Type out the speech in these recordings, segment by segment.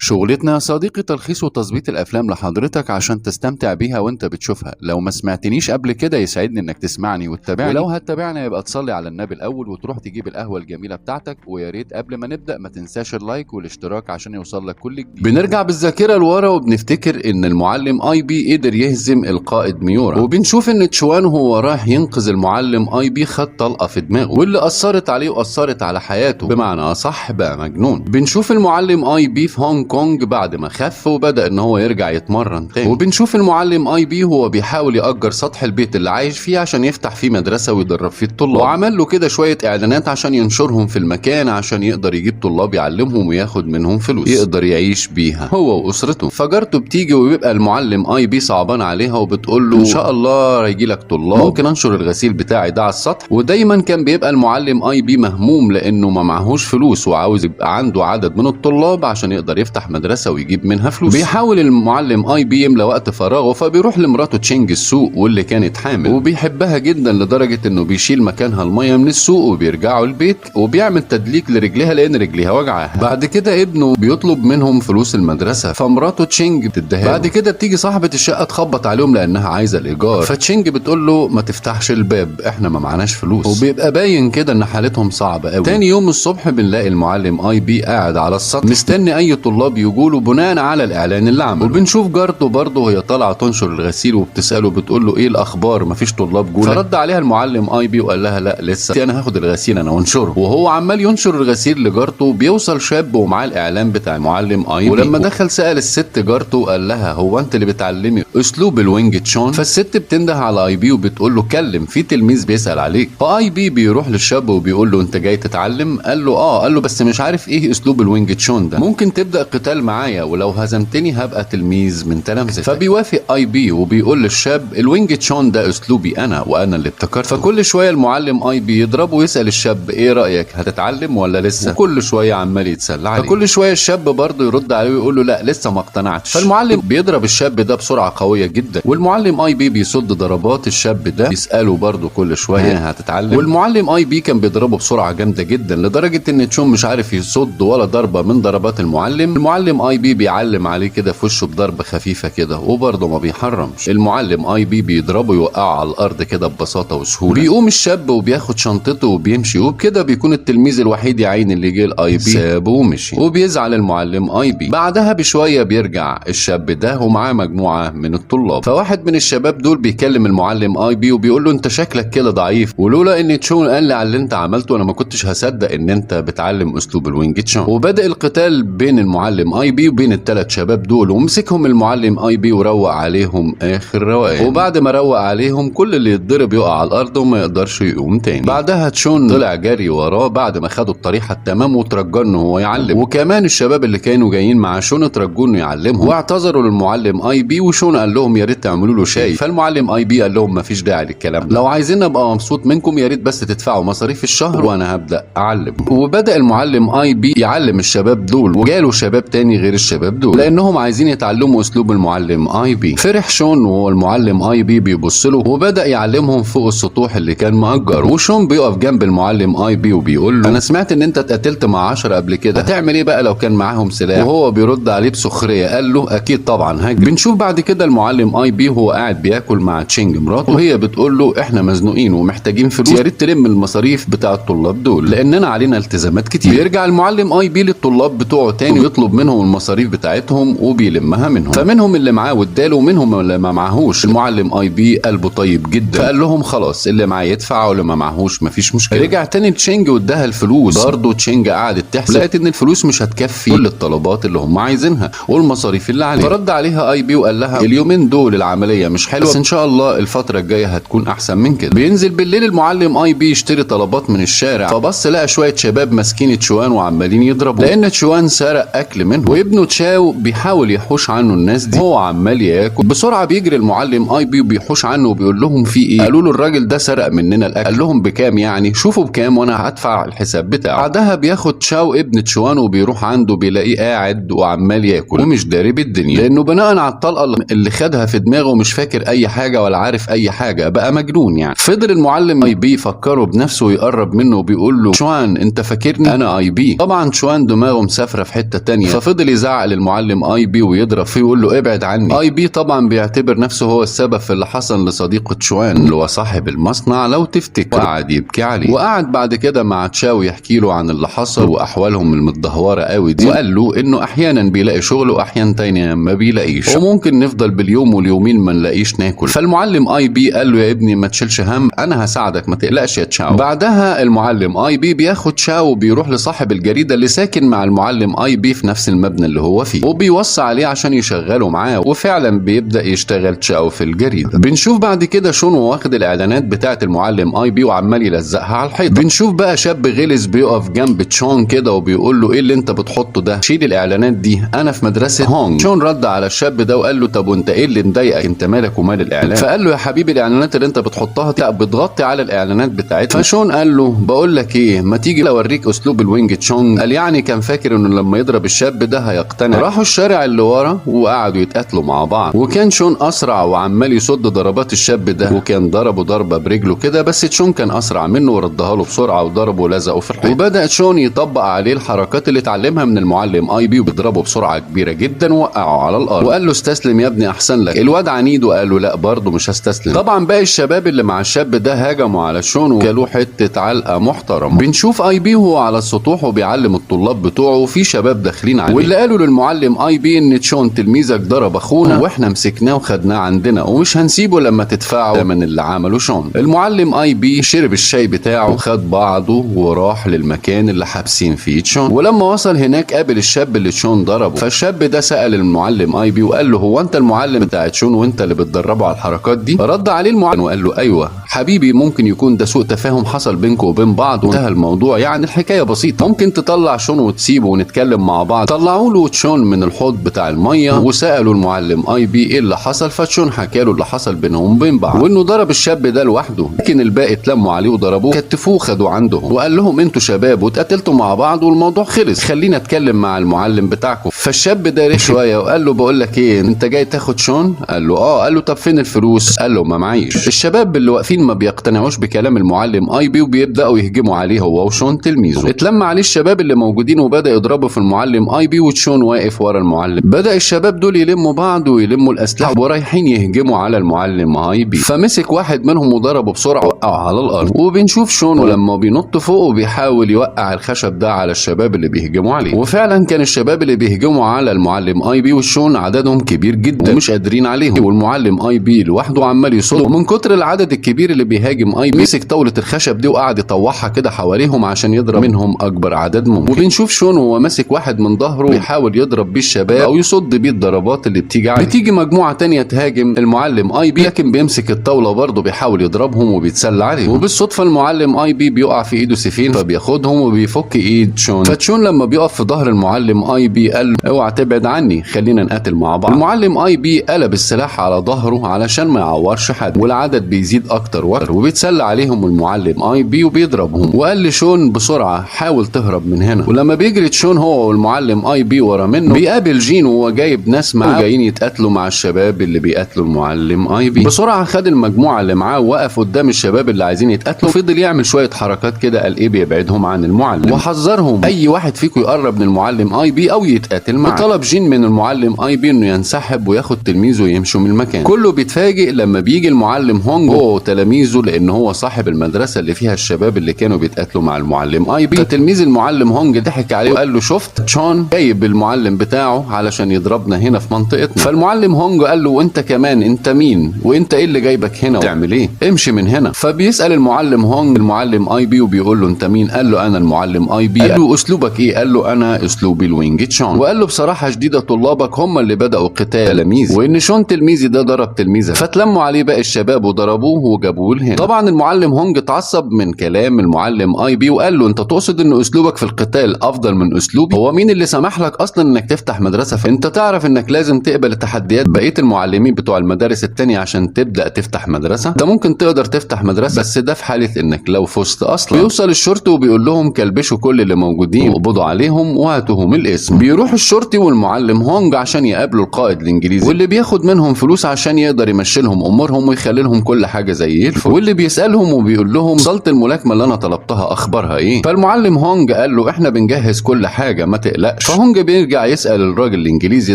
شغلتنا يا صديقي تلخيص وتظبيط الافلام لحضرتك عشان تستمتع بيها وانت بتشوفها. لو ما سمعتنيش قبل كده يسعدني انك تسمعني وتتابعني، ولو هتتابعنا يبقى تصلي على النبي الاول وتروح تجيب القهوة الجميلة بتاعتك. ويا ريت قبل ما نبدا ما تنساش ال like والاشتراك عشان يوصل لك كل جديد. بنرجع بالذاكرة لورا وبنفتكر ان المعلم اي بي قدر يهزم القائد ميورا، وبنشوف ان تشوان هو رايح ينقذ المعلم اي بي خد طلقه في دماغه واللي اثرت عليه واثرت على حياته، بمعنى اصح بقى مجنون. بنشوف المعلم اي بي في هونج كونج بعد ما خف وبدا ان هو يرجع يتمرن تاني، وبنشوف المعلم اي بي هو بيحاول يأجر سطح البيت اللي عايش فيه عشان يفتح فيه مدرسه ويدرب فيه الطلاب، وعمل له كده شوية اعلانات عشان ينشرهم في المكان عشان يقدر يجيب طلاب يعلمهم وياخد منهم فلوس يقدر يعيش بيها هو واسرته. فجارته بتيجي وبيبقى المعلم اي بي صعبان عليها وبتقول له ان شاء الله هيجي لك طلاب، ممكن انشر الغسيل بتاعي ده على السطح. ودايما كان بيبقى المعلم اي بي مهموم لانه ما معهوش فلوس وعاوز يبقى عنده عدد من الطلاب عشان يقدر يفتح مدرسه ويجيب منها فلوس. بيحاول المعلم اي بي يملى وقت فراغه، فبيروح لمراته تشينج السوق واللي كانت حامل وبيحبها جدا لدرجة انه بيشيل مكانها المية من السوق وبيرجعوا البيت وبيعمل تدليك لرجليها لان رجليها وجعاها. بعد كده ابنه بيطلب منهم فلوس المدرسة فمراته تشينج بتديها له. بعد كده بتيجي صاحبه الشقة تخبط عليهم لانها عايزه الايجار، فتشينج بتقول له ما تفتحش الباب احنا ما معناش فلوس، وبيبقى باين كده ان حالتهم صعبة قوي. تاني يوم الصبح بنلاقي المعلم اي بي قاعد على السطح مستني اي طلاب يجوله بناء على الاعلان اللي عمله، وبنشوف جارته برضه وهي طالعه تنشر الغسيل وبتساله بتقول له ايه الاخبار مفيش طلاب جولة؟ فرد عليها المعلم اي بي وقال لها لا لسه، انا هاخد الغسيل انا وانشره. وهو عمال ينشر الغسيل لجارته بيوصل شاب ومعاه الاعلان بتاع المعلم اي بي، ولما دخل سال الست جارته وقال لها هو انت اللي بتعلمي اسلوب الوينج تشون؟ فالست بتنده على اي بي وبتقول له كلم، في تلميذ بيسال عليك. فاي بي بيروح للشاب وبيقول له انت جاي تتعلم؟ قال له اه، قال له بس مش عارف ايه اسلوب الوينج تشون ده، ممكن تبدا قتال معايا ولو هزمتني هبقى تلميذ من تلامذتك. فبيوافق اي بي وبيقول للشاب الوينج تشون ده اسلوبي انا وانا اللي ابتكرته. فكل شوية المعلم اي بي يضربه ويسال الشاب ايه رايك هتتعلم ولا لسه، وكل شوية عمال يتسلى عليه. فكل شوية الشاب برضه يرد عليه ويقول له لا لسه ما اقتنعتش. فالمعلم بيضرب الشاب ده بسرعة قوية جدا، والمعلم اي بي بيصد ضربات الشاب ده، يساله برضه كل شوية هتتعلم، والمعلم اي بي كان بيضربه بسرعة جامدة جدا لدرجة ان تشون مش عارف يصد ولا ضربه من ضربات المعلم. المعلم اي بي بيعلم عليه كده في وشه بضربه خفيفة كده وبرضه ما بيحرمش. المعلم اي بي بيضربه يوقعه على الارض كده ببساطة وسهولة. بيقوم الشاب وبياخد شنطته وبيمشي، وبكده بيكون التلميذ الوحيد يا عيني اللي جه الاي بي سابه ومشي، وبيزعل المعلم اي بي. بعدها بشوية بيرجع الشاب ده ومعاه مجموعة من الطلاب، فواحد من الشباب دول بيكلم المعلم اي بي وبيقول له انت شكلك كده ضعيف، ولولا ان تشون قال لي على اللي انت عملته انا ما كنتش هصدق ان انت بتعلم اسلوب الوينج تشون. وبدا القتال بين المعلم اي بي وبين الثلاث شباب دول، ومسكهم المعلم اي بي وروق عليهم اخر روقان. وبعد ما روق عليهم كل اللي يتضرب يقع على الارض وما يقدرش يقوم تاني. بعدها تشون طلع جري وراه بعد ما خدوا الطريحه التمام وترجى انه هو يعلم، وكمان الشباب اللي كانوا جايين مع شون اترجوا انه يعلمهم واعتذروا للمعلم اي بي. وشون قال لهم يا ريت تعملوا له شاي، فالمعلم اي بي قال لهم مفيش داعي للكلام ده، لو عايزين ابقى مبسوط منكم يا ريت بس تدفعوا مصاريف الشهر وانا هبدا اعلم. وبدا المعلم اي بي يعلم الشباب دول، وجاله شباب تاني غير الشباب دول لانهم عايزين يتعلموا اسلوب المعلم اي بي. فرح شون وهو المعلم اي بي بيبص له وبدا يعلمهم فوق السطوح اللي كان مأجره. وشون بيقف جنب المعلم اي بي وبيقول له انا سمعت ان انت اتقتلت مع 10 قبل كده، هتعمل ايه بقى لو كان معاهم سلاح؟ وهو بيرد عليه بسخريه قال له اكيد طبعا هجري. بنشوف بعد كده المعلم اي بي وهو قاعد بياكل مع تشينج مراته، وهي بتقول له احنا مزنوقين ومحتاجين فلوس، يا ريت تلم المصاريف بتاع الطلاب دول لاننا علينا التزامات كتير. بيرجع المعلم اي بي للطلاب بتوعه تاني ويطلب منهم المصاريف بتاعتهم وبيلمها منهم، فمنهم اللي معاه واداله ومنهم اللي ما معهوش. المعلم اي بي قلبه طيب جدا فقال لهم خلاص اللي معاه يدفع واللي ما معهوش مفيش مشكلة. رجع تاني تشينج واداها الفلوس، برضه تشينج قعدت تحسب لقت ان الفلوس مش هتكفي كل الطلبات اللي هم عايزينها والمصاريف اللي عليها. فرد عليها اي بي وقال لها اليومين دول العملية مش حلوة بس ان شاء الله الفترة الجاية هتكون احسن من كده. بينزل بالليل المعلم اي بي يشتري طلبات من الشارع، فبص لقى شوية شباب ماسكين تشوان وعمالين يضربوا لان تشوان سرق اكل منه، وابنه تشاو بيحاول يحوش عنه الناس دي وهو عمال ياكل. بسرعة بيجري المعلم اي بي وبيحوش عنه وبيقول لهم في ايه؟ قالوا له الراجل ده سرق مننا الاكل. قال لهم بكام يعني؟ شوفوا بكام وانا هدفع الحساب بتاعه. بعدها بياخد تشاو ابن تشوان وبيروح عنده بيلاقيه قاعد وعمال ياكل ومش داري بالدنيا، لانه بناء على الطلقة اللي خدها في دماغه مش فاكر اي حاجة ولا عارف اي حاجة، بقى مجنون يعني. فضل المعلم اي بي يفكره بنفسه ويقرب منه وبيقول له شوان انت فاكرني؟ انا اي بي. طبعا شوان دماغه مسافرة في حتة تانية. تانية. ففضل يزعق للمعلم اي بي ويضرب فيه ويقول له ابعد عني. اي بي طبعا بيعتبر نفسه هو السبب في اللي حصل لصديقه تشوان اللي هو صاحب المصنع لو تفتكر، وقعد يبكي عليه. وقعد بعد كده مع تشاو يحكي له عن اللي حصل واحوالهم المتدهوره قوي دي، وقال له انه احيانا بيلاقي شغل واحيانا تانية ما بيلاقيش، وممكن نفضل باليوم واليومين ما نلاقيش ناكل. فالمعلم اي بي قال له يا ابني ما تشيلش هم، انا هساعدك ما تقلقش يا تشاو. بعدها المعلم اي بي بياخد تشاو وبيروح لصاحب الجريدة اللي ساكن مع المعلم اي بي في نفس المبنى اللي هو فيه، وبيوصي عليه عشان يشغله معاه، وفعلا بيبدا يشتغل تشاو في الجريدة. بنشوف بعد كده شون واخد الاعلانات بتاعه المعلم اي بي وعمال يلزقها على الحيطة. بنشوف بقى شاب غلس بيقف جنب تشون كده وبيقول له ايه اللي انت بتحطه ده، شيل الاعلانات دي، انا في مدرسه هونج. شون رد على الشاب ده وقال له طب وانت ايه اللي مضايقك، انت مالك ومال الاعلان؟ فقال له يا حبيبي الاعلانات اللي انت بتحطها دي بتغطي على الاعلانات بتاعتنا. فشون قال له بقول لك ايه، ما تيجي اوريك اسلوب الوينج تشونج. قال يعني كان فاكر انه لما يضرب الشاب ده هيقتنع. راحوا الشارع اللي ورا وقعدوا يتقاتلوا مع بعض، وكان شون اسرع وعمال يصد ضربات الشاب ده، وكان ضربه ضربه برجله كده، بس تشون كان اسرع منه وردها له بسرعة وضربه لزقه في الحيط. وبدا تشون يطبق عليه الحركات اللي اتعلمها من المعلم اي بي، وبيضربه بسرعة كبيرة جدا ووقعه على الارض، وقال له استسلم يا ابني احسن لك. الواد عنيد وقال له لا برضه مش هستسلم. طبعا باقي الشباب اللي مع الشاب ده هاجموا على شون وكلوه حتة علقه محترمه. بنشوف اي بي وهو على السطوح وبيعلم الطلاب بتوعه، وفي شباب داخلين عليه، واللي قالوا للمعلم اي بي ان تشون تلميذك ضرب اخونا واحنا مسكناه وخدناه عندنا ومش هنسيبه لما تدفعوا ثمن اللي عمله شون. المعلم اي بي شرب الشاي بتاعه وخد بعضه وراح للمكان اللي حابسين فيه تشون، ولما وصل هناك قابل الشاب اللي تشون ضربه. فالشاب ده سأل المعلم اي بي وقال له هو انت المعلم بتاع تشون وانت اللي بتدربه على الحركات دي؟ رد عليه المعلم وقال له ايوه حبيبي، ممكن يكون ده سوء تفاهم حصل بينكم وبين بعض وانتهى الموضوع، يعني الحكاية بسيطة، ممكن تطلع شون وتسيبه ونتكلم مع بعض. طلعوا له تشون من الحوض بتاع المية وسالوا المعلم اي بي ايه اللي حصل، فتشون حكى له اللي حصل بينهم وبين بعض وانه ضرب الشاب ده لوحده، لكن الباقي اتلموا عليه وضربوه كتفوه خدوه عندهم، وقال لهم انتوا شباب واتقتلتوا مع بعض والموضوع خلص، خلينا اتكلم مع المعلم بتاعكم. فالشاب ده رخ شوية وقال له بقول لك ايه، انت جاي تاخد شون؟ قال له اه. قال له طب فين الفلوس؟ قال له ما معيش. الشباب اللي واقفين ما بيقتنعوش بكلام المعلم اي بي وبيبداوا يهجموا عليه هو وشون تلميذه. اتلم عليه الشباب اللي موجودين وبدا يضربوا في المعلم اي بي، وتشون واقف ورا المعلم. بدا الشباب دول يلموا بعض ويلموا الاسلحة ورايحين يهجموا على المعلم اي بي، فمسك واحد منهم وضربه بسرعة وقعه على الارض. وبنشوف شون ولما بينط فوقه بيحاول يوقع الخشب ده على الشباب اللي بيهجموا عليه، وفعلا كان الشباب اللي بيهجموا على المعلم اي بي وشون عددهم كبير جدا ومش قادرين عليهم، والمعلم اي بي لوحده عمال يصد. ومن كتر العدد الكبير اللي بيهاجم اي بي مسك طاولة الخشب دي وقعد يطوحها كده حواليهم عشان يضرب منهم اكبر عدد ممكن. وبنشوف شون وهو ماسك واحد من ظهره بيحاول يضرب بيه الشباب او يصد بيه الضربات اللي بتيجي عليه. بتيجي مجموعة تانية تهاجم المعلم اي بي، لكن بيمسك الطاولة برضه بيحاول يضربهم وبيتسلى عليهم. وبالصدفه المعلم اي بي بيقع في ايده سيفين، فبياخدهم وبيفك ايد شون. فتشون لما بيقف في ظهر المعلم اي بي قال له اوعى تبعد عني، خلينا نقاتل مع بعض. المعلم اي بي قلب السلاح على ظهره علشان ما يعورش حد، والعدد بيزيد اكتر واكتر، وبيتسلى عليهم المعلم اي بي وبيضربهم. وقال لشون بسرعة حاول تهرب من هنا. ولما بيجري تشون هو والمعلم اي بي ورا منه بيقابل جين وهو جايب ناس معاه وجايين يتقاتلوا مع الشباب اللي بيقاتلوا المعلم اي بي. بسرعة خد المجموعة اللي معاه ووقف قدام الشباب اللي عايزين يتقاتلوا، فضل يعمل شوية حركات كده قال ايه بيبعدهم عن المعلم، وحذرهم اي واحد فيكم يقرب من المعلم اي بي او يتقاتل معاه. وطلب جين من المعلم اي بي انه ينسحب وياخد تلميذه ويمشوا من المكان. كله بيتفاجئ لما بيجي المعلم هونج هو وتلاميذه، لان هو صاحب المدرسة اللي فيها الشباب اللي كانوا بيتقاتلوا مع المعلم اي بي. فتلميذ المعلم هونج ضحك عليه وقال له شفت تشون جايب المعلم بتاعه علشان يضربنا هنا في منطقتنا. فالمعلم هونج قال له وانت كمان انت مين وانت ايه اللي جايبك هنا وتعمل ايه، امشي من هنا. فبيسال المعلم هونج المعلم اي بي وبيقول له انت مين؟ قال له انا المعلم اي بي. قال له اسلوبك ايه؟ قال له انا اسلوبي الوينج تشون. وقال له بصراحة شديدة طلابك هم اللي بداوا قتال تلاميذي، وان شون تلميذي ده ضرب تلميذك. فتلموا عليه باقي الشباب وضربوه وجابوه لهنا. طبعا المعلم هونج اتعصب من كلام المعلم اي بي وقال له انت تقصد ان اسلوبك في القتال افضل من اسلوبي؟ هو مين اللي سمح لك اصلا انك تفتح مدرسه؟ فانت تعرف انك لازم تقبل التحديات بقية المعلمين بتوع المدارس التانية عشان تبدا تفتح مدرسه. انت ممكن تقدر تفتح مدرسه بس ده في حاله انك لو فزت اصلا. بيوصل الشرطي وبيقول لهم كلبشوا كل اللي موجودين وقبضوا عليهم وهاتوهم الاسم. بيروح الشرطي والمعلم هونج عشان يقابلوا القائد الانجليزي، واللي بياخد منهم فلوس عشان يقدر يمشي لهم امورهم ويخلي لهم كل حاجة زي زي الفل، واللي بيسالهم وبيقول لهم صاله الملاكمة اللي انا طلبتها اخبارها ايه؟ فالمعلم هونج قال له احنا بنجهز كل حاجة ما تقلقش. فهونج بيرجع يسال الراجل الانجليزي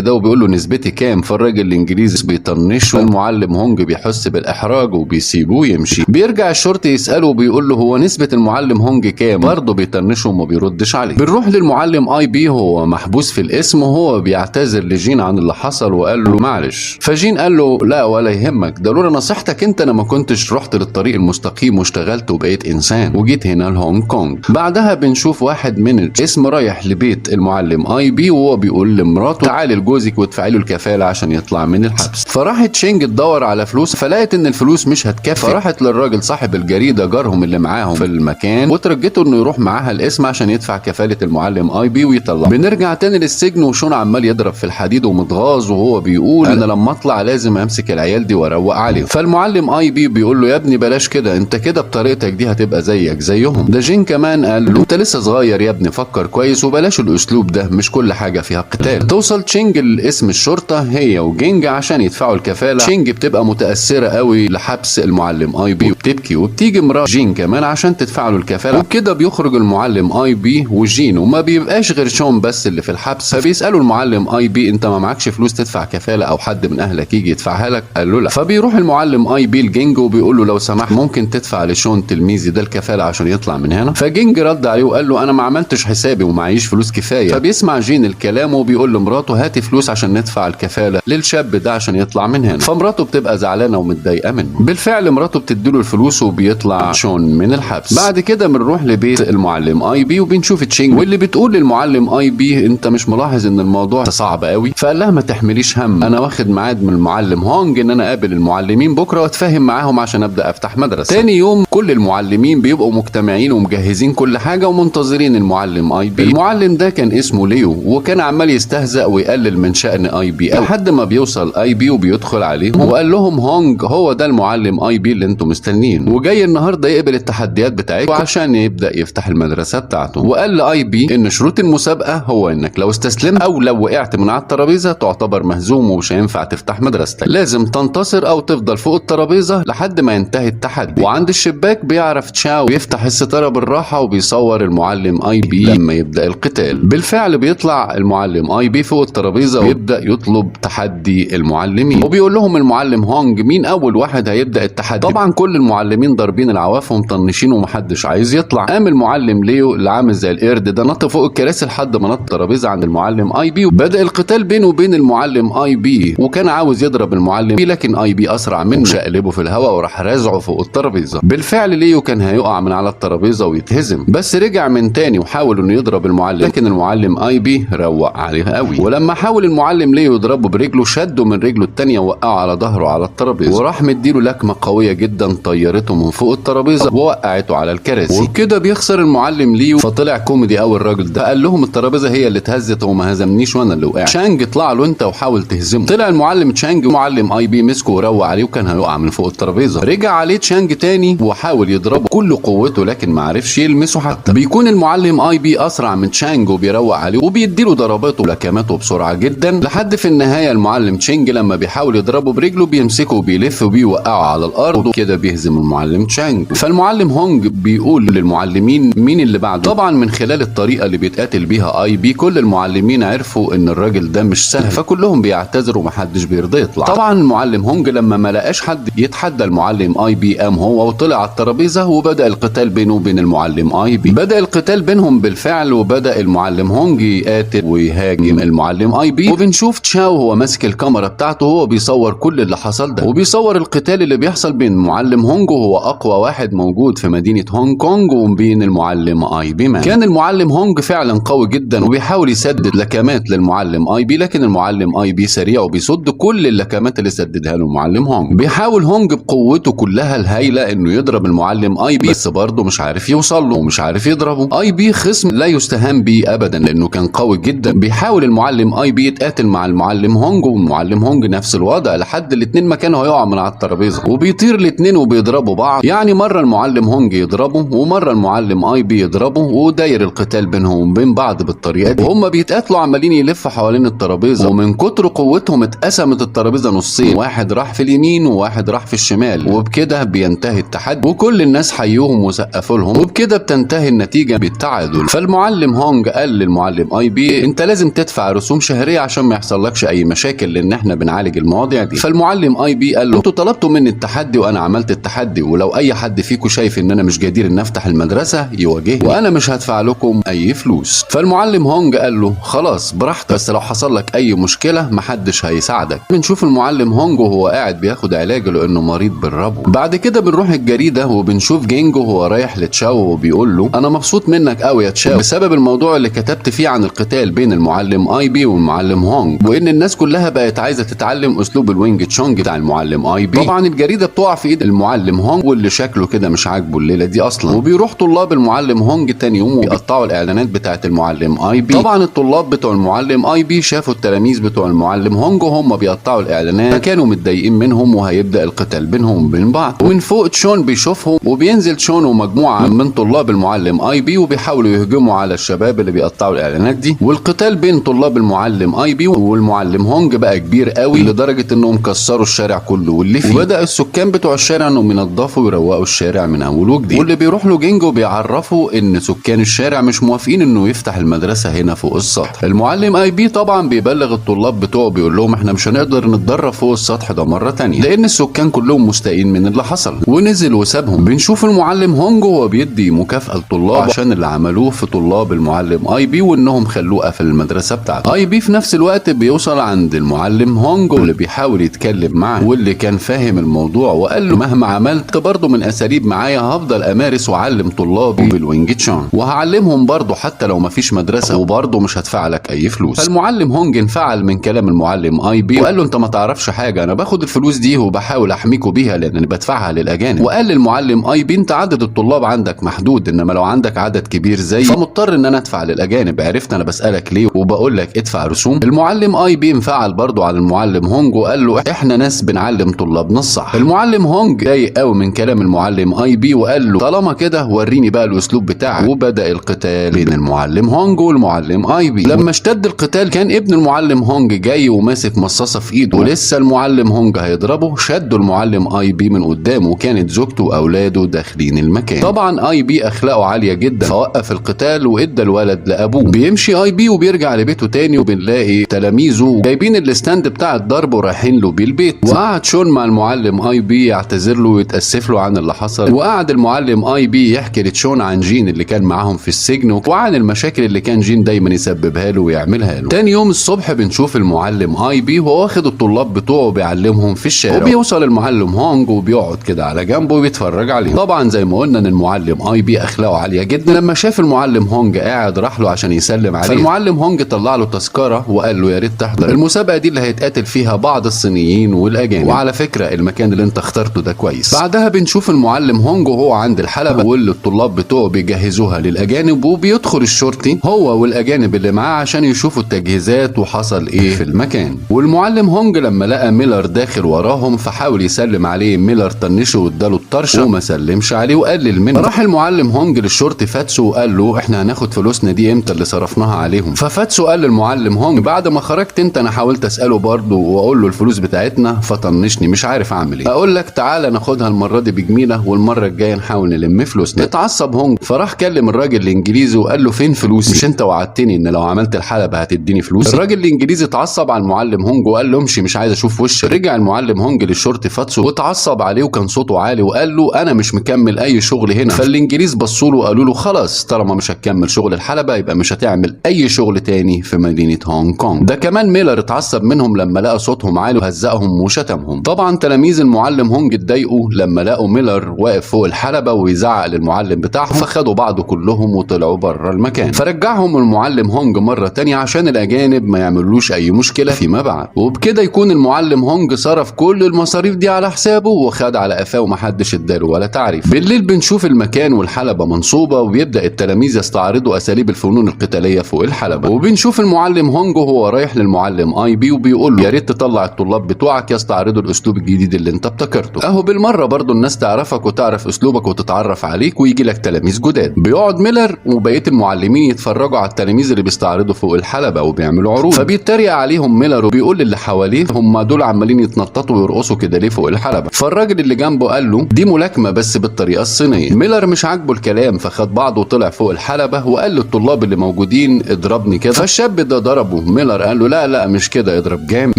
ده وبيقول له نسبتي كام؟ فالراجل الانجليزي بيطنشه. المعلم هونج بيحس بالاحراج وبيسيبوه يمشي. بيرجع الشرطي يساله وبيقول له هو نسبه المعلم هونج كام؟ برضه بيطنشه وما بيردش عليه. بنروح للمعلم اي بي، هو محبوس في القسم وهو بيعتذر لجين عن اللي حصل وقال له معلش. فجين قال له لا ولا يهمك، ده لولا نصيحتك انت انا ما كنتش رحت للطريق المستقيم واشتغلت وبقيت انسان وجيت هنا لهونج كونج. بعدها بنشوف واحد من القسم رايح لبيت المعلم اي بي وهو بيقول لمراته تعالي لجوزك وادفعي له الكفاله عشان يطلع من الحبس. فراحت تشينج تدور على فلوس فلقت ان الفلوس مش هتكفي، فراحت للراجل صاحب الجريدة جارهم اللي معاهم في المكان وترجته انه يروح معاها القسم عشان يدفع كفالة المعلم اي بي ويطلع. بنرجع تاني للسجن وشون عمال يضرب في الحديد ومتغاظ وهو بيقول انا لما اطلع لازم امسك العيال دي واروق عليهم. فالمعلم اي بي بيقول له يا ابني بلاش كده، انت كده بطريقتك دي هتبقى زيك زيهم. ده جين كمان قال له انت لسه صغير يا ابني، فكر كويس وبلاش الاسلوب ده، مش كل حاجة فيها قتال. توصل تشينج لقسم الشرطة هي وجينج عشان يدفعوا الكفاله. تشينج بتبقى متاثرة قوي لحبس المعلم اي بي وبتبكي، وبتيجي مرات جين كمان عشان تدفع له الكفاله. وبكده بيخرج المعلم اي بي وجين وما بيبقاش غير شون بس اللي في الحبس. فبيسالوا المعلم اي بي انت ما معكش فلوس تدفع كفالة او حد من اهلك يجي يدفعها لك؟ قال له لا. فبيروح المعلم اي بي لجينج وبيقول له لو سمحت ممكن تدفع لشون تلميذي ده الكفاله عشان يطلع من هنا؟ فجينج رد عليه وقال له انا ما عملتش حسابي ومعيش فلوس كفاية. فبيسمع جين الكلام وبيقول لمراته هاتي فلوس عشان ندفع الكفاله للشاب ده عشان يطلع من هنا. فمراته بتبقى زعلانة ومتضايقه منه. بالفعل مراته بتديله الفلوس وبيطلع شون من الحبس. بعد كده بنروح لبيت المعلم اي بي وبنشوف تشينج واللي بتقول للمعلم اي بي انت مش ملاحظ ان الموضوع صعب قوي؟ فقال لها ما تحمليش هم، انا واخد ميعاد من المعلم هونج ان انا اقابل المعلمين بكره واتفاهم معاهم عشان ابدا افتح مدرسه. تاني يوم كل المعلمين بيبقوا مجتمعين ومجهزين كل حاجة ومنتظرين المعلم اي بي. المعلم ده كان اسمه ليو وكان عمال يستهزأ ويقلل من شأن اي بي لحد ما بيوصل اي بي وبيدخل عليهم وقال لهم هونج هو ده المعلم اي بي اللي انتم مستنيين وجاي النهارده يقبل التحديات بتاعتكم عشان يبدا يفتح المدرسة بتاعته. وقال لاي بي ان شروط المسابقة هو انك لو استسلمت او لو وقعت من على الترابيزة تعتبر مهزوم ومش هينفع تفتح مدرستك، لازم تنتصر او تفضل فوق الترابيزة لحد ما ينتهي التحدي. وعند الشباك بيعرف تشاو يفتح الستارة بالراحة وبيصور المعلم اي بي لما يبدا القتال. بالفعل بيطلع المعلم اي بي فوق الترابيزة ويبدا يطلب تحدي المعلمين وبيقول لهم المعلم هونج مين اول واحد هيبدا التحدي. طبعا كل المعلمين ضاربين العواف ومطنشين ومحدش عايز يطلع. قام المعلم ليو اللي عامل زي القرد ده نط فوق الكراسي لحد ما نط الترابيزة عند المعلم اي بي. وبدا القتال بينه وبين المعلم اي بي وكان عاوز يضرب المعلم بي لكن اي بي اسرع منه شقلبه في الهواء وراح رازعه فوق الترابيزة. بالفعل ليو كان هيقع من على الترابيزة ويتهزم، بس رجع من تاني وحاول انه يضرب المعلم لكن المعلم اي بي روق عليه قوي. ولما حاول المعلم ليو يضربه برجله شده من رجله التانية ووقعه على ظهره على الترابيزة وراح مديله لكمه قوية جدا طيرته من فوق الترابيزة ووقعته على الكراسي. وبكده بيخسر المعلم ليو. فطلع كوميدي قوي الراجل ده، قال لهم الترابيزة هي اللي اتهزت وما هزمنيش وانا اللي وقعت. تشانج اطلع له انت وحاول تهزمه. طلع المعلم تشانج ومعلم اي بي مسكه وروق عليه وكان هيقع من فوق الترابيزة. رجع عليه تشانج تاني وحاول يضربه كل قوته لكن ما عرفش يلمسه حتى. بيكون المعلم اي بي اسرع من تشانج وبيروق عليه وبيديله ضرباته ولكماته بسرعة جدا لحد في النهاية المعلم تشينج لما بيحاول يضربه برجله بيمسكه وبيلف وبيوقعه على الارض وكده بيهزم المعلم تشانج. فالمعلم هونج بيقول للمعلمين مين اللي بعده. طبعا من خلال الطريقة اللي بيتقاتل بيها اي بي كل المعلمين عرفوا ان الراجل ده مش سهل، فكلهم بيعتذروا ومحدش بيرضى يطلع. طبعا المعلم هونج لما ما لقاش حد يتحدى المعلم اي بي قام هو وطلع على الترابيزة وبدا القتال بينه وبين المعلم اي بي. بدا القتال بينهم بالفعل وبدا المعلم هونج يقاتل ويهاجم المعلم اي بي. وبنشوف تشاو هو ماسك الكاميرا بتاعته وهو بيصور كل اللي حصل ده وبيصور القتال اللي بيحصل بين معلم هونج وهو اقوى واحد موجود في مدينة هونج كونج وبين المعلم اي بي مان. كان المعلم هونج فعلا قوي جدا وبيحاول يسدد لكمات للمعلم اي بي لكن المعلم اي بي سريع وبيصد كل اللكمات اللي سددها له المعلم هونج. بيحاول هونج بقوته كلها الهايله انه يضرب المعلم اي بي بس برضه مش عارف يوصل له ومش عارف يضربه. اي بي خصم لا يستهان بيه ابدا لانه كان قوي جدا. بيحاول المعلم اي بي يتقاتل مع المعلم هونج والمعلم هونج نفس الوضع لحد الاثنين ما كانوا هيقعوا من على الترابيزة وبيطير الاثنين وبيضربوا بعض. يعني مرة المعلم هونج يضربه ومرة المعلم اي بي يضربه وداير القتال بينهم وبين بعض بالطريقة دي. وهم بيتقاتلوا عمالين يلفوا حوالين الترابيزة ومن كتر قوتهم اتقسمت الترابيزة نصين، واحد راح في اليمين وواحد راح في الشمال. وبكده بينتهي التحدي وكل الناس حيوهم وسقفوا لهم، وبكده بتنتهي النتيجة بالتعادل. فالمعلم هونج قال للمعلم اي بي انت لازم تدفع رسوم شهرية عشان ما يحصلكش اي مشاكل لان احنا بنعالج المواضيع دي. فالمعلم اي بي قال له انتوا طلبتوا مني التحدي وانا عملت التحدي، ولو اي حد فيكم شايف ان انا مش جدير ان افتح المدرسة يواجهني وانا مش هدفع لكم اي فلوس. فالمعلم هونج قال له خلاص براحتك، بس لو حصل لك اي مشكلة محدش هيساعدك. بنشوف المعلم هونج وهو قاعد بياخد علاج لانه مريض بالربو. بعد كده بنروح الجريدة وبنشوف جينجو وهو رايح لتشاو وبيقول له انا مبسوط منك قوي يا تشاو بسبب الموضوع اللي كتبت فيه عن القتال بين المعلم اي بي والمعلم هونج، وان الناس كلها بقت عايزه تتعلم اسلوب الوينج تشونج بتاع المعلم اي بي. طبعا الجريدة بتقع في ايد المعلم هونج واللي شكله كده مش عاجبه الليلة دي اصلا، وبيروح طلاب المعلم هونج تاني يوم وبيقطعوا الاعلانات بتاعه المعلم اي بي. طبعا الطلاب بتوع المعلم اي بي شافوا التلاميذ بتوع المعلم هونج وهم بيقطعوا الاعلانات فكانوا متضايقين منهم، وهيبدا القتال بينهم وبين بعض. ومن فوق تشون بيشوفهم وبينزل تشون ومجموعة من طلاب المعلم اي بي وبيحاولوا يهجموا على الشباب اللي بيقطعوا الاعلانات دي. والقتال بين طلاب المعلم اي بي والمعلم هونج بقى كبير قوي لدرجة انهم كسروا الشارع كله واللي فيه، وبدا السكان بتوع الشارع انهم ينظفوا ويروقوا الشارع من اول وجديد. واللي بيروح له جينجو بيعرفوا ان سكان الشارع مش موافقين انه يفتح المدرسة هنا فوق السطح. المعلم اي بي طبعا بيبلغ الطلاب بتوعه بيقول لهم احنا مش هنقدر نتدرب فوق السطح ده مرة تانية لان السكان كلهم مستائين من اللي حصل، ونزل وسابهم. بنشوف المعلم هونج وهو بيدي مكافاة للطلاب عشان اللي عملوه في طلاب المعلم اي بي وانهم خلوه قفل المدرسة بتاعته. اي بي في نفس الوقت بيوصل عند المعلم هونج واللي بيحاول يتكلم معاه واللي كان فاهم الموضوع وقال له مهما عملت برضه من اساليب معايا هفضل امارس واعلم طلابي بالوينج تشون وهعلمهم برضه حتى لو مفيش مدرسه وبرضه مش هدفع لك اي فلوس. فالمعلم هونج انفعل من كلام المعلم اي بي وقال له انت ما تعرفش حاجة، انا باخد الفلوس دي وبحاول احميكوا بيها لان انا بدفعها للاجانب. وقال للمعلم اي بي انت عدد الطلاب عندك محدود، انما لو عندك عدد كبير زي فمضطر ان انا ادفع للاجانب، عرفت انا بسالك ليه وبقول لك ادفع رسوم. المعلم اي بي انفعل برضه على المعلم هونج وقال له احنا ناس بنعلم طلابنا الصح. المعلم هونج ضايق قوي من كلام المعلم اي بي وقال له طالما كده وريني بقى الاسلوب بتاعك. وبدا القتال بين المعلم هونج والمعلم اي بي. لما اشتد القتال كان ابن المعلم هونج جاي وماسك مصاصه في ايده ولسه المعلم هونج هيضربه، شدوا المعلم اي بي من قدامه وكانت زوجته واولاده داخلين المكان. طبعا اي بي اخلاقه عالية جدا فوقف القتال وادى الولد لابوه. بيمشي اي بي وبيرجع لبيته تاني وبنلاقي تلاميذه جايبين ال stand بتاع الضرب ورايحين له بيه البيت. وقعد شون مع المعلم اي بي يعتذر له ويتاسف له عن اللي حصل، وقعد المعلم اي بي يحكي لتشون عن جين اللي كان معاهم في السجن وعن المشاكل اللي كان جين دايما يسببها له ويعملها له. تاني يوم الصبح بنشوف المعلم اي بي وهو واخد الطلاب بتوعه بيعلمهم في الشارع، وبيوصل المعلم هونج وبيقعد كده على جنبه وبيتفرج عليهم. طبعا زي ما قلنا ان المعلم اي بي اخلاقه عالية جدا، لما شاف المعلم هونج قاعد راح له عشان يسلم عليه. فالمعلم هونج طلع له تذكره وقال له يا ريت تحضر المسابقة دي اللي هيتقاتل فيها بعض الصينيين والاجانب، وعلى فكرة المكان اللي انت اخترته ده كويس. بعدها بنشوف المعلم هونج وهو عند الحلبة واللي الطلاب بتوعه بيجهزوها للاجانب، وبيدخل الشرطي هو والاجانب اللي معاه عشان يشوفوا التجهيزات وحصل ايه في المكان. والمعلم هونج لما لقى ميلر داخل وراهم فحاول يسلم عليه، ميلر طنشه واداله الطرشه وما سلمش عليه وقلل منه. راح المعلم هونج للشرطي فاتسو وقال له احنا هناخد فلوسنا دي امتى اللي صرفناها عليهم؟ ففاتسو قال للمعلم هونج بعد ما خرجت انت انا حاولت اساله برضه واقول له الفلوس بتاعتنا فطنشني مش عارف اعمل ايه، اقول لك تعالى ناخدها المرة دي بجميله والمرة الجاية نحاول نلم فلوسنا. اتعصب هونج فراح كلم الراجل الانجليزي وقال له فين فلوسي؟ مش انت وعدتني ان لو عملت الحلبة هتديني فلوس؟ الراجل الانجليزي اتعصب على المعلم هونج وقال له امشي مش عايز اشوف وشك. رجع المعلم هونج للشرطي فاتسو واتعصب عليه وكان صوته عالي وقال له انا مش مكمل اي شغل هنا. فالانجليز بصوا له وقالوا له خلاص طالما مش هتكمل شغل الحلبة يبقى مش هتعمل اي شغل تاني في مدينة هونج كونج. ده كمان ميلر اتعصب منهم لما لقى صوتهم عالي وهزقهم وشتمهم. طبعا تلاميذ المعلم هونج اتضايقوا لما لقوا ميلر واقف فوق الحلبة ويزعق للمعلم بتاعهم، فخدوا بعضه كلهم وطلعوا بره المكان. فرجعهم المعلم هونج مرة تانية عشان الاجانب ما يعملوش اي مشكلة فيما بعد. وبكده يكون المعلم هونج صرف كل المصاريف دي على حسابه وخد على قفاه ومحدش اداله ولا تعريف. بالليل بنشوف المكان والحلبه منصوبه وبيبدا التلاميذ يستعرضوا اساليب الفنون القتالية فوق الحلبة. وبنشوف المعلم هونج وهو رايح للمعلم اي بي وبيقول له يا ريت تطلع الطلاب بتوعك يستعرضوا الاسلوب الجديد اللي انت ابتكرته، اهو بالمرة برضو الناس تعرفك وتعرف اسلوبك وتتعرف عليك ويجي لك تلاميذ جداد. بيقعد ميلر وبقية المعلمين يتفرجوا على التلاميذ اللي بيستعرضوا فوق الحلبة وبيعملوا عروض، فبيتريق عليهم ميلر وبيقول للي حواليه هم دول عمالين يتنططوا ويرقصوا كده ليه فوق الحلبة. فالراجل اللي جنبه قال له دي ملاكمة بس بالطريقة الصينية. ميلر مش عاجبه الكلام، فخد بعضه وطلع فوق الحلبة وقال للطلاب اللي موجودين اضربني كده. فالشاب ده ضربه. ميلر قال له لا لا مش كده، اضرب جامد.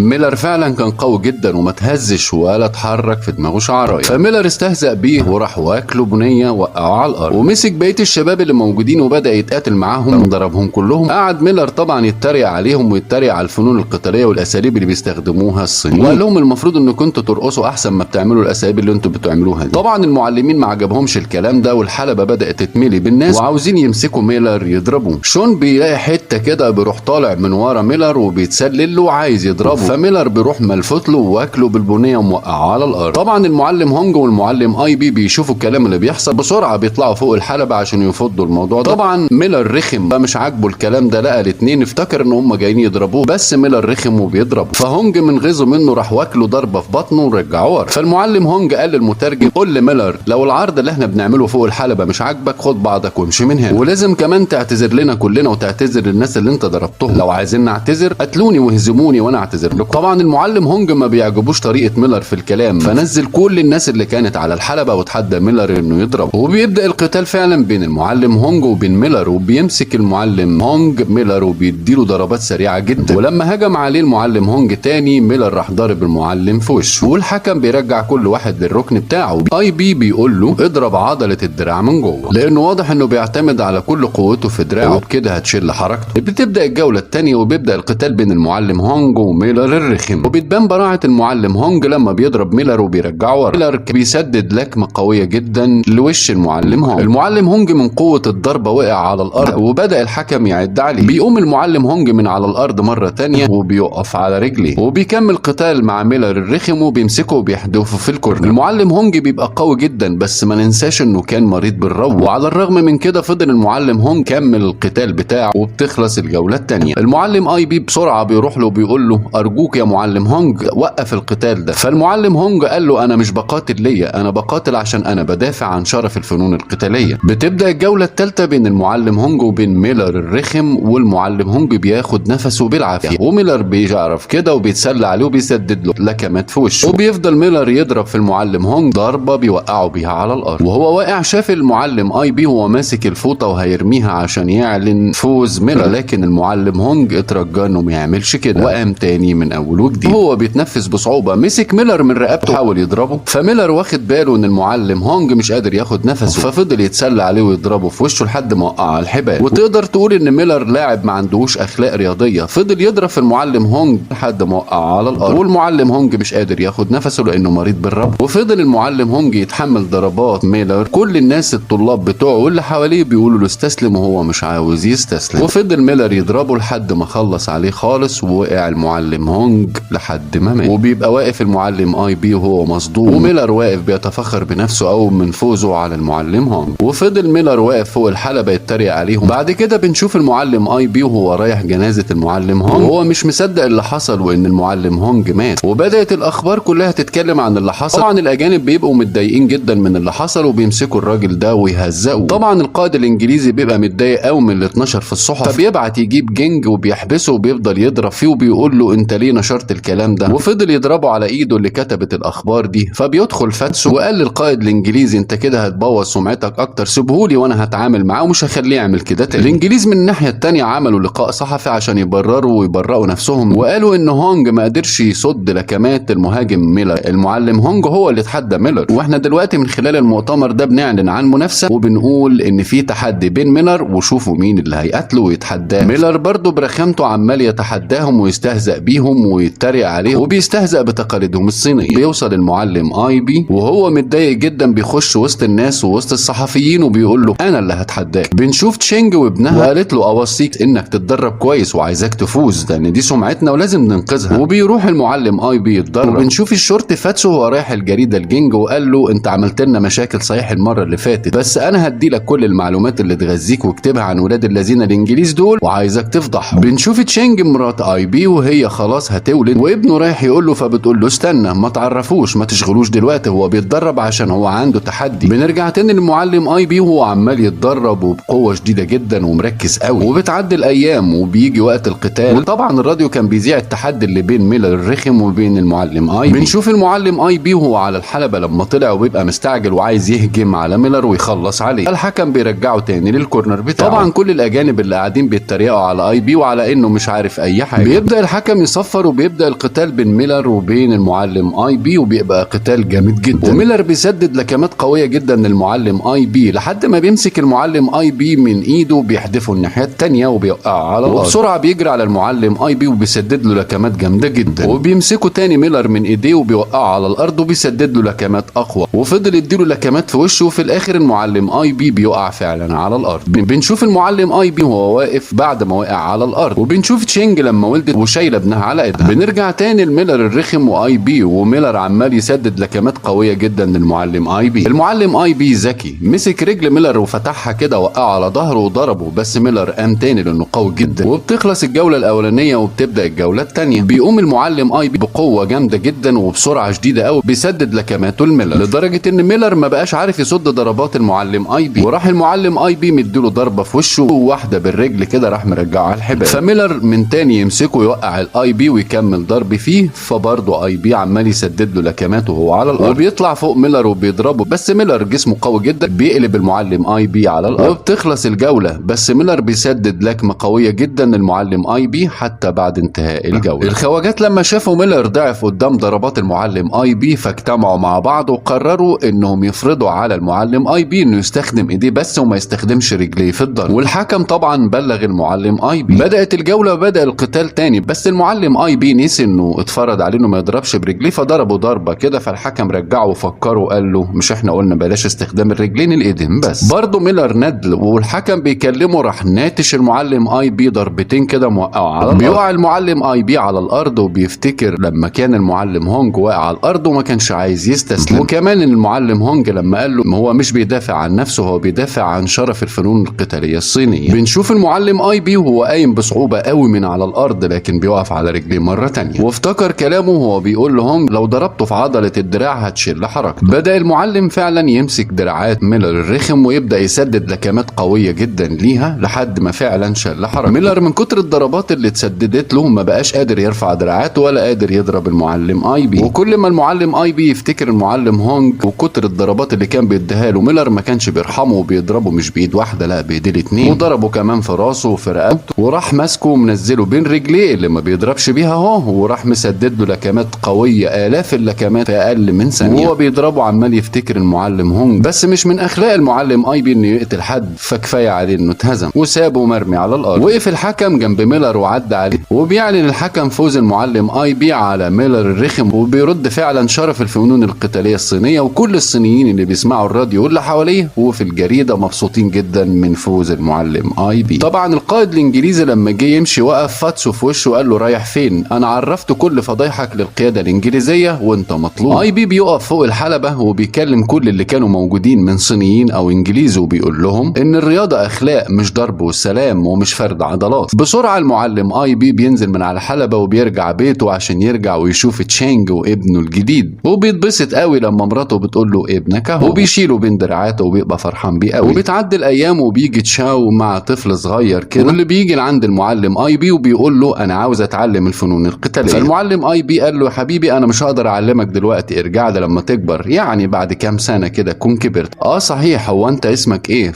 ميلر فعلا كان قوي جدا وما تهزش ولا اتحرك في دماغه شعرايه. فميلر استهزأ بيه وراح واكله بنيه وقعه على الارض، ومسك بقية الشباب اللي موجودين وبدا يتقاتل معاهم وضربهم كلهم. قعد ميلر طبعا يتريق عليهم ويتريق على الفنون القتالية والاساليب اللي بيستخدموها الصينيين، وقال لهم المفروض ان كنتوا ترقصوا احسن ما بتعملوا الاساليب اللي انتوا بتعملوها دي. طبعا المعلمين ما عجبهمش الكلام ده، والحلبه بدات تتملي بالناس وعاوزين يمسكوا ميلر يضربوه. شون بيلاقي حتة كده، بيروح طالع من ورا ميلر وبيتسلل له وعايز يضربه، فميلر بيروح ملفوت له واكله بالبنيه وموقعه على الارض. طبعا المعلم هونج والمعلم اي بي بيشوفوا الكلام اللي بيحصل، بسرعة بيطلعوا فوق الحلبة عشان يفضوا الموضوع ده. طبعا ميلر رخم مش عاجبه الكلام ده، لقى الاثنين افتكر ان هم جايين يضربوه، بس ميلر رخم وبيضربه. فهونج من غيظه منه راح واكله ضربه في بطنه ورجعه ورا. فالمعلم هونج قال للمترجم قول لميلر لو العرض اللي احنا بنعمله فوق الحلبة مش عاجبك خد بعضك وامشي من هنا، ولازم كمان تعتذر لنا كلنا وتعتذر للناس اللي انت ضربتهم، لو عايزين نعتذر قتلوني واهزموني وانا اعتذر لكم. طبعا المعلم هونج ما بيعجبوش طريقه ميلر في الكلام، فنزل كل الناس اللي كانت على الحلبة وتحدى ميلر انه يضربه. وبيبدا القتال فعلا بين المعلم هونج وبين ميلر، وبيمسك المعلم هونج ميلر وبيديله ضربات سريعة جدا. ولما هجم عليه المعلم هونج تاني، ميلر راح ضارب المعلم في وشه، والحكم بيرجع كل واحد للركن بتاعه. اي بي بيقول له اضرب عضلة الدراع من جوه، لانه واضح انه بيعتمد على كل قوته في دراعه، وبكده هتشل حركته. بتبدا الجولة الثانية وبيبدا القتال بين المعلم هونج وميلر الرخم، وبتبان براعه المعلم هونج لما بيضرب ميلر وبيرجعه ورا. ميلر بيسدد لكمه قوية جدا لوش المعلم هونج. المعلم هونج من قوة الضربة وقع على الارض، وبدا الحكم يعد عليه. بيقوم المعلم هونج من على الارض مرة تانية وبيقف على رجليه، وبيكمل قتال مع ميلر الرخم وبيمسكه وبيحدفه في ال corner. المعلم هونج بيبقى قوي جدا، بس ما ننساش انه كان مريض بالربو، وعلى الرغم من كده فضل المعلم هونج كمل القتال بتاعه. وبتخلص الجولة الثانية. المعلم اي بي بسرعة بيروح له بيقول له ارجوك يا معلم هونج وقف القتال ده. فالمعلم هونج قال له انا مش بقاتل ليا، انا بقاتل عشان انا بدافع عن شرف الفنون القتالية. بتبدا الجولة الثالثة بين المعلم هونج وبين ميلر الرخم، والمعلم هونج بياخد نفسه بالعافية، وميلر بيعرف كده وبيتسلى عليه وبيسدد له لكمات في وشه، وبيفضل ميلر يضرب في المعلم هونج ضربه بيوقعه بيها على الارض. وهو واقع شاف المعلم اي بي وهو ماسك الفوطه وهيرميها عشان يعلن فوز ميلر، لكن المعلم هونج اترجى انه ما يعملش كده، وقام تاني من اول وجديد. وهو بيتنفس بصعوبة مسك ميلر من رقبته وحاول يضربه، فميلر واخد باله ان المعلم هونج مش قادر ياخد نفسه، ففضل يتسلى عليه ويضربه في وشه لحد ما وقع على الحبال. وتقدر تقول ان ميلر لاعب ما عندهوش اخلاق رياضية، فضل يضرب في المعلم هونج لحد ما وقع على الارض، والمعلم هونج مش قادر ياخد نفسه لانه مريض بالربو. وفضل المعلم هونج يتحمل ضربات ميلر، كل الناس الطلاب بتوعه واللي حواليه بيقولوا له استسلم وهو مش عاوز يستسلم، وفضل ميلر يضربه لحد ما خلص عليه خالص، ووقع المعلم هونج لحد ما مات. وبيبقى واقف المعلم اي بي وهو مصدوم، وميلر واقف بيتفخر بنفسه او من فوزه على المعلم هونج. وفضل ميلر واقف فوق الحلبة يتريق عليهم. بعد كده بنشوف المعلم اي بي وهو رايح جنازة المعلم هونج، وهو مش مصدق اللي حصل وان المعلم هونج مات. وبدأت الاخبار كلها تتكلم عن اللي حصل. طبعا الاجانب بيبقوا متضايقين جدا من اللي حصل وبيمسكوا الراجل ده ويهزقوا. طبعا القائد الانجليزي بيبقى متضايق قوي من اللي اتنشر في الصحف، فبيبعت يجيب جينج وبيحبسه وبيفضل يضرب فيه وبيقول له انت ليه نشرت الكلام ده، وفضل يضربه على ايده اللي كتبت الاخبار دي. فبيدخل فاتسو وقال للقائد الانجليزي انت كده هتبوظ سمعتك اكتر، سيبهولي وانا هتعامل معاه ومش هخليه يعمل كده تاني. الانجليز من الناحية التانية عملوا لقاء صحفي عشان يبرروا ويبرئوا نفسهم، وقالوا ان هونج ما قدرش يصد لكمات المهاجم ميلر، المعلم هونج هو اللي اتحدى ميلر. واحنا دلوقتي من خلال المؤتمر ده بنعلن عن منافسه وبنقول ان في تحدي بين ميلر، وشوفوا مين اللي هيقتله ويتحداه. ميلر برضه برخامته عمال يتحداهم ويستهزأ بيهم ويتريق عليهم وبيستهزأ بتقاليدهم الصينية. بيوصل المعلم اي بي وهو متضايق جدا، بيخش وسط الناس ووسط الصحفيين وبيقول له انا اللي هتحداك. بنشوف تشينج وابنها وقالت له اوصيك انك تتدرب كويس وعايزاك تفوز لان دي سمعتنا ولازم ننقذها. وبيروح المعلم اي بي يتدرب. وبنشوف الشرطي فاتسو وهو رايح الجريدة الجينج وقال له انت عملت لنا مشاكل صحيح المرة اللي فاتت، بس انا هدي لك كل المعلومات اللي تغذيك واكتبها عن ولاد الذين الانجليز دول وعايزك تفضحهم. بنشوف تشينج مرات اي بي وهي خلاص هتولد وابنه رايح يقول له، فبتقول له استنى ما تعرفوش ما تشغلوش دلوقتي، هو بيتدرب عشان هو عنده تحدي. بنرجع تاني للمعلم اي بي وهو عمال يتدرب وبقوة شديدة جدا ومركز قوي. وبتعدي الايام وبيجي وقت القتال، وطبعا الراديو كان بيذيع التحدي اللي بين ميلر الرخم وبين المعلم اي بي. بنشوف المعلم اي اي بي وهو على الحلبة لما طلع وبيبقى مستعجل وعايز يهجم على ميلر ويخلص عليه. الحكم بيرجعه تاني لل corner بتاعه. طبعا كل الاجانب اللي قاعدين بيتريقوا على اي بي وعلى انه مش عارف اي حاجة. بيبدا الحكم يصفر وبيبدا القتال بين ميلر وبين المعلم اي بي، وبيبقى قتال جامد جدا. وميلر بيسدد لكمات قوية جدا للمعلم اي بي لحد ما بيمسك المعلم اي بي من ايده وبيحدفه الناحية الثانية وبيوقعه على الارض. وبسرعة بيجري على المعلم اي بي وبيسدد له لكمات جامدة جدا، وبيمسكه تاني ميلر من ايديه وبيوقعه على الارض وبيسدد له لكمات اقوى، وفضل يديله لكمات في وشه. وفي الاخر المعلم اي بي بيقع فعلا على الارض. بنشوف المعلم اي بي وهو واقف بعد ما وقع على الارض، وبنشوف تشينج لما ولدت وشايله ابنها على ايدها. بنرجع تاني لميلر الرخم واي بي، وميلر عمال يسدد لكمات قوية جدا للمعلم اي بي. المعلم اي بي ذكي، مسك رجل ميلر وفتحها كده وقعه على ظهره وضربه، بس ميلر قام تاني لانه قوي جدا. وبتخلص الجولة الاولانية وبتبدا الجولة الثانية. بيقوم المعلم اي بي بقوة جامدة جدا وبسرعة شديدة قوي بيسدد لكماته لميلر، لدرجة ان ميلر ما بقاش عارف يصد ضربات المعلم اي بي. وراح المعلم اي بي مديله ضربه في وشه وواحدة بالرجل كده راح مرجعه على الحبال. فميلر من تاني يمسكه يوقع الاي بي ويكمل ضرب فيه، فبرضه اي بي عمال يسدد له لكماته وهو على الارض، وبيطلع فوق ميلر وبيضربه، بس ميلر جسمه قوي جدا بيقلب المعلم اي بي على الارض. وبتخلص الجولة، بس ميلر بيسدد لكمه قوية جدا للمعلم اي بي حتى بعد انتهاء الجولة. الخواجات لما شافوا ميلر ضعف قدام ضربات المعلم اي بي فاجتمعوا مع بعض وقرروا انهم يفرضوا على المعلم اي بي انه يستخدم ايديه بس وما يستخدمش رجليه في الضرب. والحكم طبعا بلغ المعلم اي بي. بدات الجولة وبدا القتال تاني، بس المعلم اي بي نسي انه اتفرض عليه انه ما يضربش برجليه فضربه ضربه كده، فالحكم رجعه وفكره وقال له مش احنا قلنا بلاش استخدام الرجلين، الايدين بس. برضه ميلر ندل والحكم بيكلمه راح ناتش المعلم اي بي ضربتين كده موقعه على الارض. بيقع المعلم اي بي على الارض وبيفتكر لما كان المعلم هونج واقع على الارض وما كانش عايز يستسلم، وكمان المعلم هونج لما قال له هو مش بيدافع عن نفسه، هو بيدافع عن شرف الفنون القتالية الصينية. بنشوف المعلم اي بي وهو قايم بصعوبة قوي من على الارض، لكن بيقف على رجليه مرة تانية، وافتكر كلامه وهو بيقول لهونج لو ضربته في عضلة الدراع هتشل حركته. بدا المعلم فعلا يمسك دراعات ميلر الرخم ويبدا يسدد لكمات قوية جدا ليها لحد ما فعلا شل حركته. ميلر من كتر الضربات اللي اتسددت له ما بقاش قادر يرفع دراعاته ولا قادر يضرب المعلم اي بي. وكل ما المعلم اي بي يفتكر المعلم هونج وكتر الضربات اللي كان بيديها له ميلر ما كانش بيرحمه وبيضربه مش بايد واحدة، لا بايديه الاتنين، وضربه كمان في راسه وفي رقبته، وراح ماسكه ومنزلة بين رجليه اللي ما بيضربش بيها اهو، وراح مسدد له لكمات قوية، الاف اللكمات في اقل من ثانية. وهو بيضربه عمال يفتكر المعلم هونج، بس مش من اخلاق المعلم اي بي انه يقتل حد، فكفايه عليه انه اتهزم وسابه مرمي على الارض. وقف الحكم جنب ميلر وعدى عليه، وبيعلن الحكم فوز المعلم اي بي على ميلر الرخم، وبيرد فعلا شرف الفنون القتالية الصينية. وكل الصينيين اللي بيسمعوا الراديو واللي حواليه وفي الجريدة مبسوطين جدا من فوز المعلم اي بي. طبعا القائد الانجليزي لما جه يمشي وقف فاتسو في وشه وقال له رايح فين؟ انا عرفت كل فضايحك للقياده الانجليزية وانت مطلوب. اي بي بيقف فوق الحلبة وبيكلم كل اللي كانوا موجودين من صينيين او انجليز، وبيقول لهم ان الرياضة اخلاق مش ضرب والسلام ومش فرد عضلات. بسرعة المعلم اي بي بينزل من على الحلبة وبيرجع بيته عشان يرجع ويشوف تشانج وابنه الجديد، وبيتبسط قوي لما مراته بتقول له ابنك اهو، وبيشيله بين دراعاته وبيبقى فرحان بيه قوي. وبتعدي الايام وبيجي تشاو مع طفل صغير كده، واللي بيجي لعند المعلم اي بي وبيقول له انا عاوز اتعلم الفنون القتالية. فالمعلم اي بي قال له يا حبيبي انا مش هقدر اعلمك دلوقتي، ارجع لي لما تكبر، يعني بعد كام سنة كده تكون كبرت. صحيح، هو انت اسمك ايه؟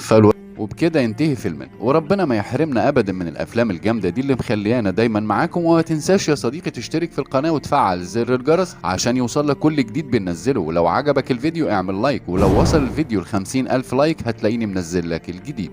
وبكده ينتهي فيلمنا، وربنا ما يحرمنا ابدا من الافلام الجامدة دي اللي مخليانا دايما معاكم. وما تنساش يا صديقي تشترك في القناة وتفعل زر الجرس عشان يوصل لك كل جديد بننزله. ولو عجبك الفيديو اعمل like، ولو وصل الفيديو ل 50,000 like هتلاقيني منزل لك الجديد.